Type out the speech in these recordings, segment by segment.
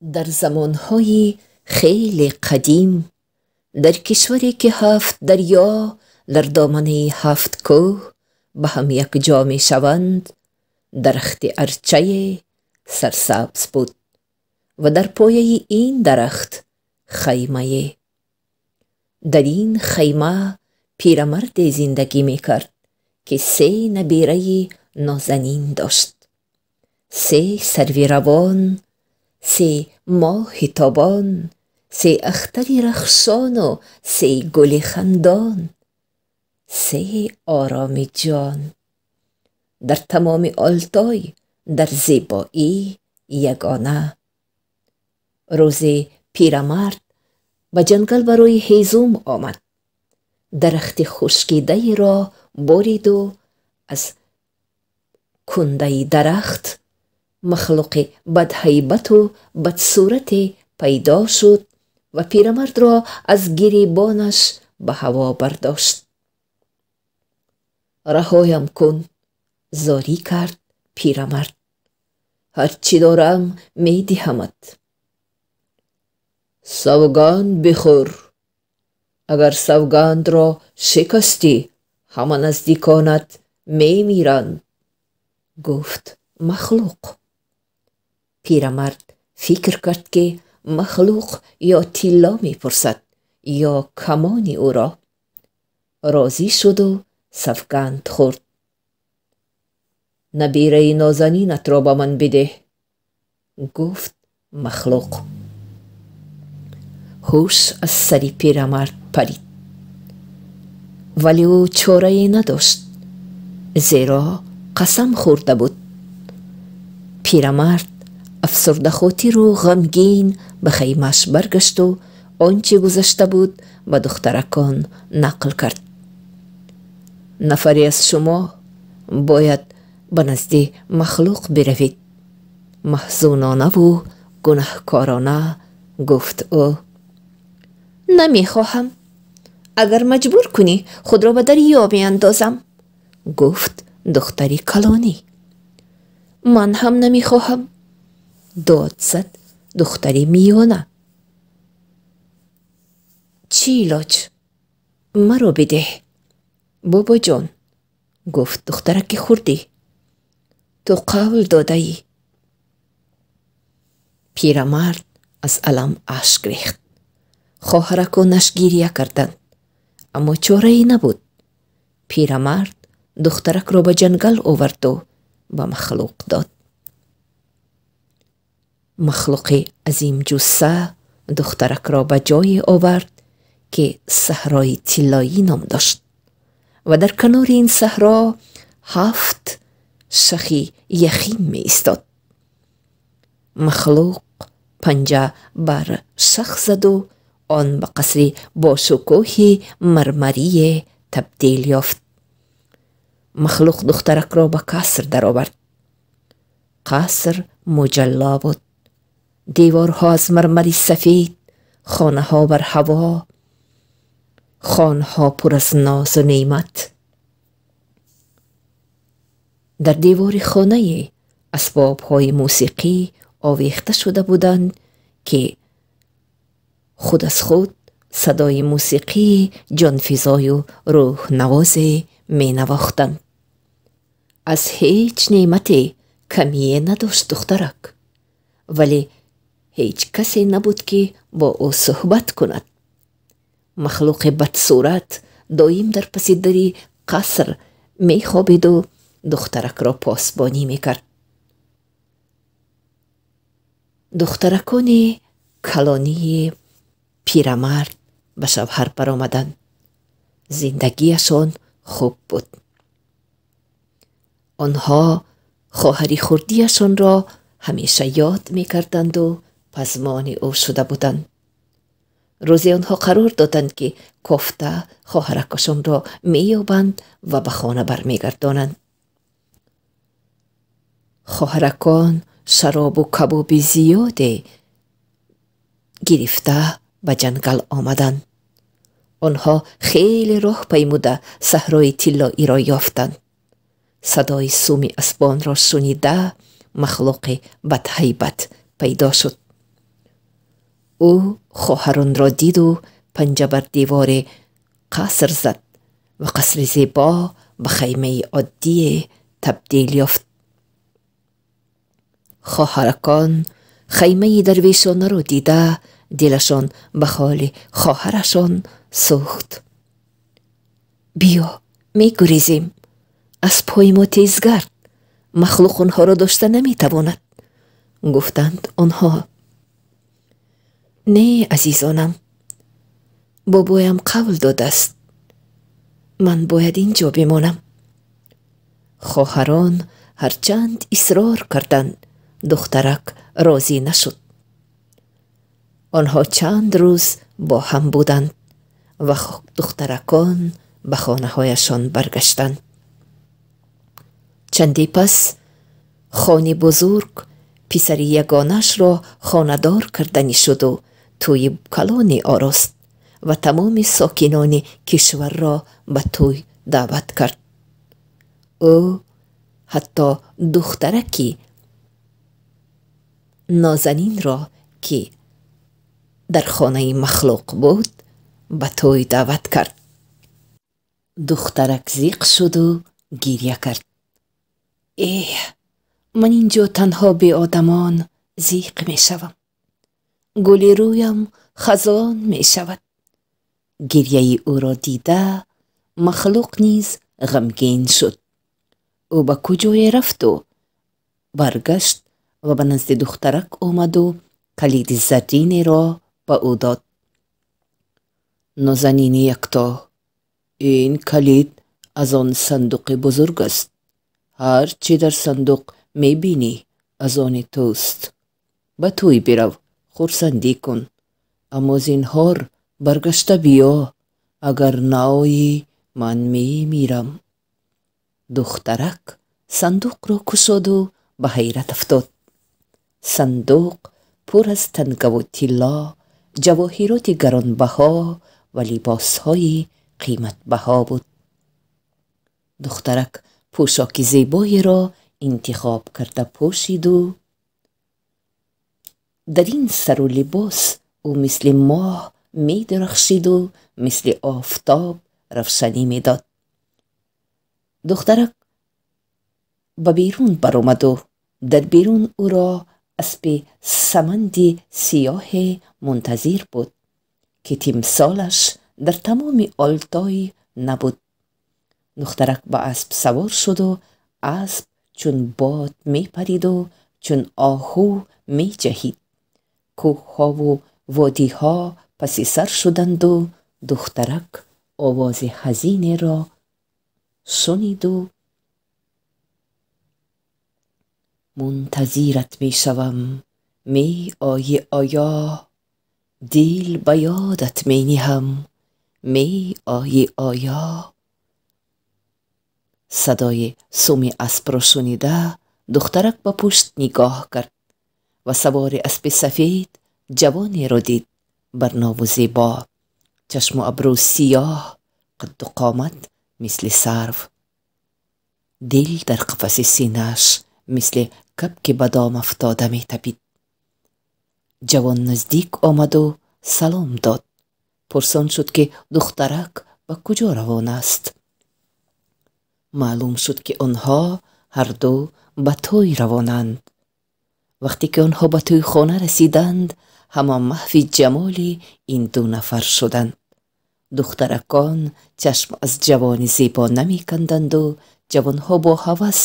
Дар замонҳои хеле қадим, дар кишваре ки ҳафт дарё дар доманаи ҳафт кӯҳ ба ҳам якҷо мешаванд, дарахти арчае сарсабз буд ва дар пояи ин дарахт хаймае. Дар ин хайма пирамарде зиндагӣ мекард, ки се набираи нозанин дошт. Се сарви равон, се моҳи тобон, се ахтари рахшону се гули хандон, се ороми ҷон. Дар тамоми Олтой дар зебоӣ ягона. Рӯзе пирамард ба ҷангал барои ҳезум омад. Дарахти хушкидаеро буриду аз кундаи дарахт махлуқи бадҳайбату бадсурате пайдо шуд ва пирамардро аз гиребонаш ба ҳаво бардошт. Раҳоям кун, зорӣ кард пирамард. Ҳар чӣ дорам, медиҳамат. Савганд бихӯр. Агар савгандро шикастӣ, ҳама наздиконат мемиранд, гуфт махлуқ. Пирамард фикр кард, ки махлуқ ё тилло мепурсад, ё камони ӯро. Розӣ шуду савганд хӯрд. Набираи нозанинатро ба ман бидеҳ, гуфт махлуқ. Ҳуш аз сари пирамард парид. Вале ӯ чорае надошт, зеро қасам хӯрда буд. Пирамард афсурдахотиру ғамгин ба хаймааш баргашту он чӣ гузашта буд, ба духтаракон нақл кард. Нафаре аз шумо бояд ба назди махлуқ биравед, маҳзунонаву гунаҳкорона гуфт ӯ. Намехоҳам. Агар маҷбур кунӣ, худро ба дарё меандозам, гуфт духтари калонӣ. Ман ҳам намехоҳам, дод зад духтари миёна. Чӣ илоҷ? Маро бидеҳ, бобоҷон, гуфт духтараки хурдӣ. Ту қавл додаӣ. Пирамард аз алам ашк рехт. Хоҳараконаш гиря карданд, аммо чорае набуд. Пирамард духтаракро ба ҷангал оварду ба махлуқ дод. Махлуқи азимҷусса духтаракро ба ҷое овард, ки Саҳрои Тиллоӣ ном дошт ва дар канори ин саҳро ҳафт шахи яхин меистод. Махлуқ панҷа бар шах заду он ба қасри бошукӯҳи мармарие табдил ёфт. Махлуқ духтаракро ба қаср даровард. Қаср муҷалло буд. Деворҳо аз мармари сафед, хонаҳо бар ҳаво, хонҳо пур аз нозу неъмат. Дар девори хонае асбобҳои мусиқӣ овехта шуда буданд, ки худ аз худ садои мусиқии ҷонфизою рӯҳнавозе менавохтанд. Аз ҳеҷ неъмате камие надошт духтарак, вале ҳеҷ касе набуд, ки бо ӯ суҳбат кунад. Махлуқи бадсурат доим дар паси дари қаср мехобиду духтаракро посбонӣ мекард. Духтаракони калонии пирамард ба шавҳар баромаданд. Зиндагиашон хуб буд. Онҳо хоҳари хурдиашонро ҳамеша ёд мекарданду пазмони ӯ шуда буданд. Рӯзе онҳо қарор доданд, ки кофта хоҳаракашонро меёбанд ва ба хона бармегардонанд. Хоҳаракон шаробу кабоби зиёде гирифта ба ҷангал омаданд. Онҳо хеле роҳ паймуда Саҳрои Тиллоиро ёфтанд. Садои суми асбонро шунида, махлуқи бадҳайбат пайдо шуд. Ӯ хоҳаронро диду панҷа бар девори қаср зад ва қасри зебо ба хаймаи оддие табдил ёфт. Хоҳаракон хаймаи дарвешонаро дида, дилашон ба ҳоли хоҳарашон сӯхт. Биё, мегурезем, аспҳои мо тезгард, махлуқ онҳоро дошта наметавонад, гуфтанд онҳо. Не, азизонам, бобоям қавл додааст, ман бояд ин ҷо бимонам. Хоҳарон ҳарчанд исрор карданд, духтарак розӣ нашуд. Онҳо чанд рӯз бо ҳам буданд ва духтаракон ба хонаҳояшон баргаштанд. Чанде пас хони бузург писари ягонаашро хонадор карданӣ шуду тӯйи калоне орост ва тамоми сокинони кишварро ба тӯй даъват кард. Ӯ ҳатто духтараки нозанинро, ки дар хонаи махлуқ буд, ба тӯй даъват кард. Духтарак зиқ шуду гиря кард. Эҳ, ман ин ҷо танҳо беодамон зиқ мешавам. Гули рӯям хазон мешавад. Гирьяи ӯро дида, махлуқ низ ғамгин шуд. Ӯ ба куҷое рафту баргашт ва ба назди духтарак омаду калиди зарринеро ба ӯ дод. Нозанини якто, ин калид аз он сандуқи бузург аст. Ҳар чӣ дар сандуқ мебинӣ, аз они туст. Ба тӯй бирав, хурсандӣ кун, аммо зинҳор баргашта биё, агар наоӣ, ман мемирам. Духтарак сандуқро кушоду ба ҳайрат афтод. Сандуқ пур аз тангаву тилло, ҷавоҳироти гаронбаҳо ва либосҳои қиматбаҳо буд. Духтарак пӯшоки зебоеро интихоб карда пӯшиду дар ин сару либос ӯ мисли моҳ медурахшиду мисли офтоб равшанӣ медод. Духтарак ба берун баромаду дар берун ӯро аспи саманди сиёҳе мунтазир буд, ки тимсолаш дар тамоми Олтой набуд. Духтарак ба асп савор шуду асп чун бод мепариду чун оҳу меҷаҳид. Кӯҳҳову водиҳо паси сар шуданду духтарак овози ҳазинеро шуниду мунтазират мешавам, меоӣ оё, дил ба ёдат мениҳам, меоӣ оё. Садои суми аспро шунида, духтарак ба пушт нигоҳ кард ва савори аспи сафед ҷавонеро дид, барнову зебо, чашму абрӯ сиёҳ, қадду қомат мисли сарв. Дил дар қафаси синааш мисли кабки ба дом афтода метапид. Ҷавон наздик омаду салом дод. Пурсон шуд, ки духтарак ба куҷо равон аст. Маълум шуд, ки онҳо ҳарду ба тӯй равонанд. Вақте ки онҳо ба тӯйхона расиданд, ҳама маҳви ҷамоли ин ду нафар шуданд. Духтаракон чашм аз ҷавони зебо намеканданду ҷавонҳо бо ҳавас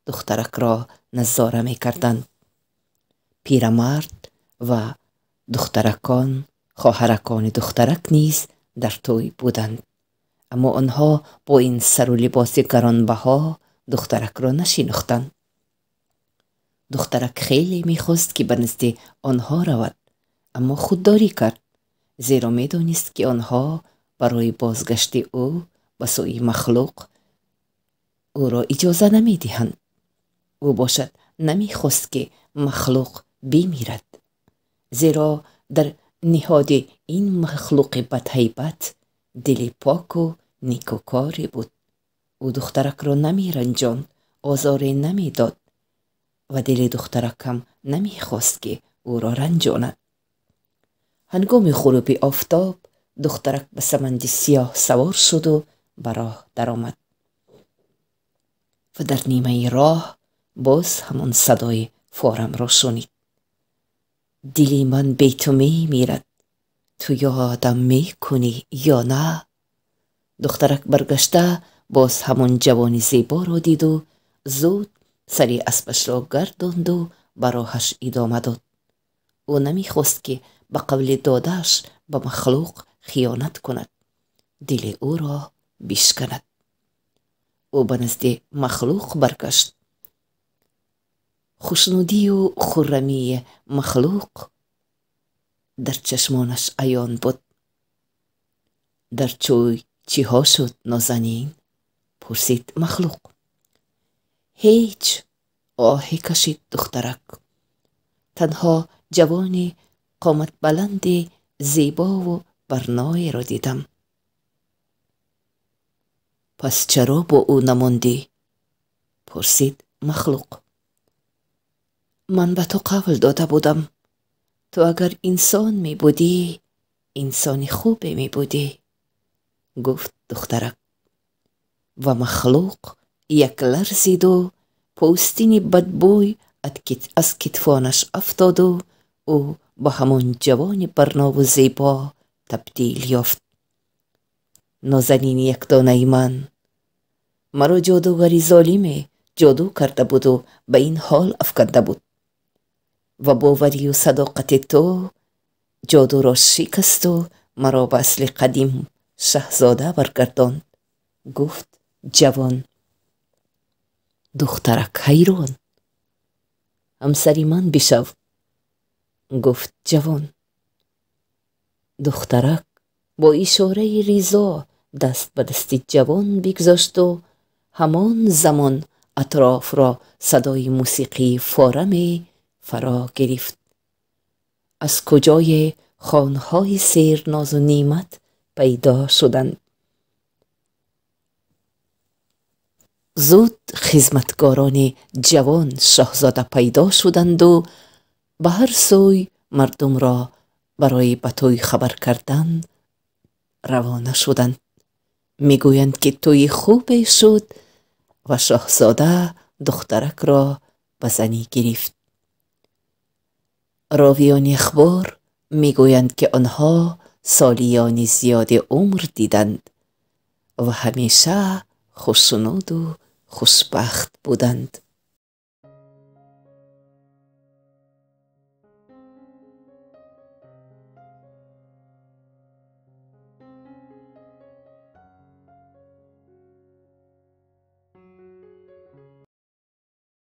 духтаракро назора мекарданд. Пирамард ва духтаракон, хоҳаракони духтарак низ дар тӯй буданд, аммо онҳо бо ин сару либоси гаронбаҳо духтаракро нашинохтанд. Духтарак хеле мехост, ки ба назди онҳо равад, аммо худдорӣ кард, зеро медонист, ки онҳо барои бозгашти ӯ ба сӯи махлуқ ӯро иҷоза намедиҳанд. Ӯ бошад намехост, ки махлуқ бимирад, зеро дар ниҳоди ин махлуқи бадҳайбат дили поку некукоре буд. Ӯ духтаракро намеранҷонд, озоре намедод ва дили духтарак ҳам намехост, ки ӯро ранҷонад. Ҳангоми ғуруби офтоб духтарак ба саманди сиёҳ савор шуду ба роҳ даромад ва дар нимаи роҳ боз ҳамон садои форамро шунид. Дили ман бе ту мемирад, ту ёдам мекунӣ ё на? Духтарак баргашта боз ҳамон ҷавони зеборо диду зуд сари аспашро гардонду ба роҳаш идома дод. Ӯ намехост, ки ба қавли додааш ба махлуқ хиёнат кунад, дили ӯро бишканад. Ӯ ба назди махлуқ баргашт. Хушнудию хуррамии махлуқ дар чашмонаш аён буд. Дар чӯй чиҳо шуд, нозанин? Пурсид махлуқ. Ҳеҷ, оҳе кашид духтарак. Танҳо ҷавони қоматбаланди зебову барноеро дидам. Пас чаро бо ӯ намондӣ? Пурсид махлуқ. Ман ба ту қавл дода будам. Ту агар инсон мебудӣ, инсони хубе мебудӣ, гуфт духтарак. Ва махлуқ як ларзиду пӯстини бадбӯй аз китфонаш афтоду ӯ ба ҳамон ҷавони барнову зебо табдил ёфт. Нозанини якдонаи ман, маро ҷодугари золиме ҷоду карда буду ба ин ҳол афканда буд ва боварию садоқати ту ҷодуро шикасту маро ба асли қадим шаҳзода баргардонд, гуфт ҷавон. Духтарак ҳайрон. Ҳамсари ман бишав, гуфт ҷавон. Духтарак бо ишораи ризо даст ба дасти ҷавон бигзошту ҳамон замон атрофро садои мусиқии фораме фаро гирифт. Аз куҷое хонҳои сернозу неъмат пайдо шуданд. Зуд хизматгорони ҷавон шоҳзода пайдо шуданду ба ҳар сӯй мардумро барои ба тӯй хабар кардан равона шуданд. Мегӯянд, ки тӯйи хубе шуд ва шоҳзода духтаракро ба занӣ гирифт. Ровиёни ахбор мегӯянд, ки онҳо солиёни зиёди умр диданд ва ҳамеша хушнуду хушбахт буданд.